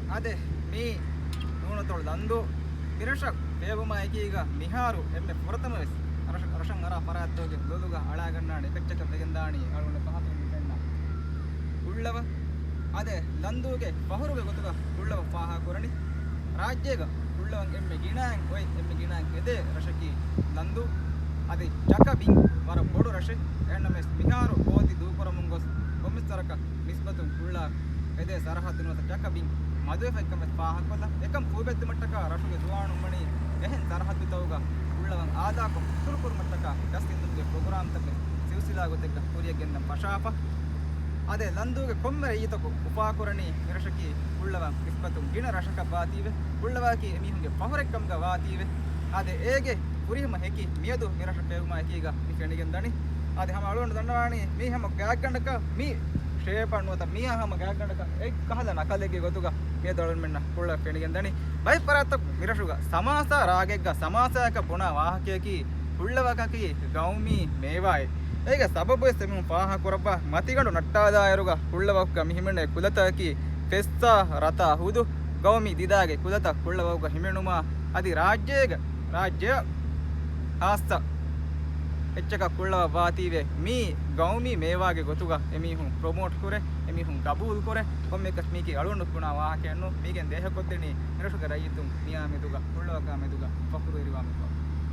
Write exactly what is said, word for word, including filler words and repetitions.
އާދެ، މީ ނޫނަތޮޅު ލަންދޫ. މިރަށަށް ފޭބުމާ އެކީގަ މިހާރު އެންމެ ފުރަތަމަވެސް ރަށަށް، ރަށަށް އަރާ ފަރާތްތަކުގެ ލޮލުގަ އަޅާގަންނާނެ އެކައްޗަކަށް ވެގެންދާނީ އަޅުގަނޑު ފަހަތުން މި ފެންނަ ކުއްޅަވަ. އާދެ، ލަންދޫގެ ފަހުރުގެ ގޮތުގަ ކުއްޅަވަ ފާހަގަކުރަނީ. ރާއްޖޭގަ ކުއްޅަވަން އެންމެ ގިނައިން އޮތް، އެންމެ ގިނައިން ހެދޭ ރަށަކީ ލަންދޫ. އަދި ޗަކަ ބިން ވަރަށް ބޮޑު ރަށެއް. އެހެންނަމަވެސް މިހާރު ގޯތި ދޫކުރަމުން ގޮސް ކޮންމެސް ވަރަކަށް ނިސްބަތުން ކުއްޅަ އެދޭ ސަރަހައްދު ނުވަތަ ޗަކަ ބިން މަދުވެފައިކަން ވެސް ފާހަގަކޮށްލަން. އެކަން ފޫބެއްދުމަށްޓަކާ ރަށުގެ ޒުވާނުން ވަނީ އެހެން ސަރަހައްދުތަކުގަ ކުއްޅަވަން އާދާކޮށް އިތުރުކުރުމަށްޓަކާ ގަސް އިންދުމުގެ ޕްރޮގްރާމްތަކެއް ސިލްސިލާ ގޮތެއްގަ ކުރިޔަށް ގެންނަން ފަށާފަ. އާދެ، ލަންދޫގެ ކޮންމެ ރައްޔިތަކު އުފާކުރަނީ މިރަށަކީ ކުއްޅަވަން ނިސްބަތުން ގިނަ ރަށަކަށް ވާތީވެ، ކުއްޅަވައަކީ އެމީހުންގެ ފަހުރެއްކަމުގަ ވާތީވެ. އާދެ، އޭގެ ފުރިހަމަ ހެކި މިއަދު މިރަށަށް ފޭބުމާ އެކީގަ މި ފެނިގެން ދަނީ. އާދެ، ހަމަ އަޅުގަނޑު ދަންނަވާނީ މީ ހަމަ ގާތްގަނޑަކަށް މި ޝޭޕަށް ނުވަތަ މީ ހަމަ ގާތްގަނޑަކަށް އެއްކަހަލަ ނަކަލެއްގެ ގޮތުގަ މިއަދު އަޅުގަނޑުމެންނަށް ކުއްޅަވަ ފެނިގެން ދަނީ. ބައެއް ފަރާތްތަކު މިރަށުގަ ސަމާސާ ރާގެއްގަ ސަމާސާއަކަށް ބުނާ ވާހަކަޔަކީ ކުއްޅަވައަކީ ގައުމީ މޭވާއެއް. އޭގެ ސަބަބުވެސް އެމީހުން ފާހަގަކުރައްވާ މަތިގަނޑު ނައްޓާލާއިރުގަ ކުއްޅަވައަކުގަ މި ހިމެނޭ ކުލަތަކަކީ ފެއްސާ ރަތާ ހުދު ގައުމީ ދިދާގެ ކުލަތައް ކުއްޅަވައަކުގަ ހިމެނުމާ އަދި ރާއްޖޭގަ، ރާއްޖެއަށް ހާއްސަ އެއްޗަކަށް ކުއްޅަވަ ވާތީވެ، މީ ގައުމީ މޭވާގެ ގޮތުގަ އެމީހުން ޕްރޮމޯޓް ކުރޭ، އެމީހުން ގަބޫލު ކުރޭ. ކޮންމެއަކަސް މީކީ އަޅުގަނޑު ބުނާ ވާހަކައެއް ނޫން. މީގެން ދޭހަކޮށްދެނީ މިރަށުގެ ރައްޔިތުން މިއާ މެދުގަ، ކުއްޅަވަކާ މެދުގަ ފަޚުރުވެރިވާ މެދުވާ.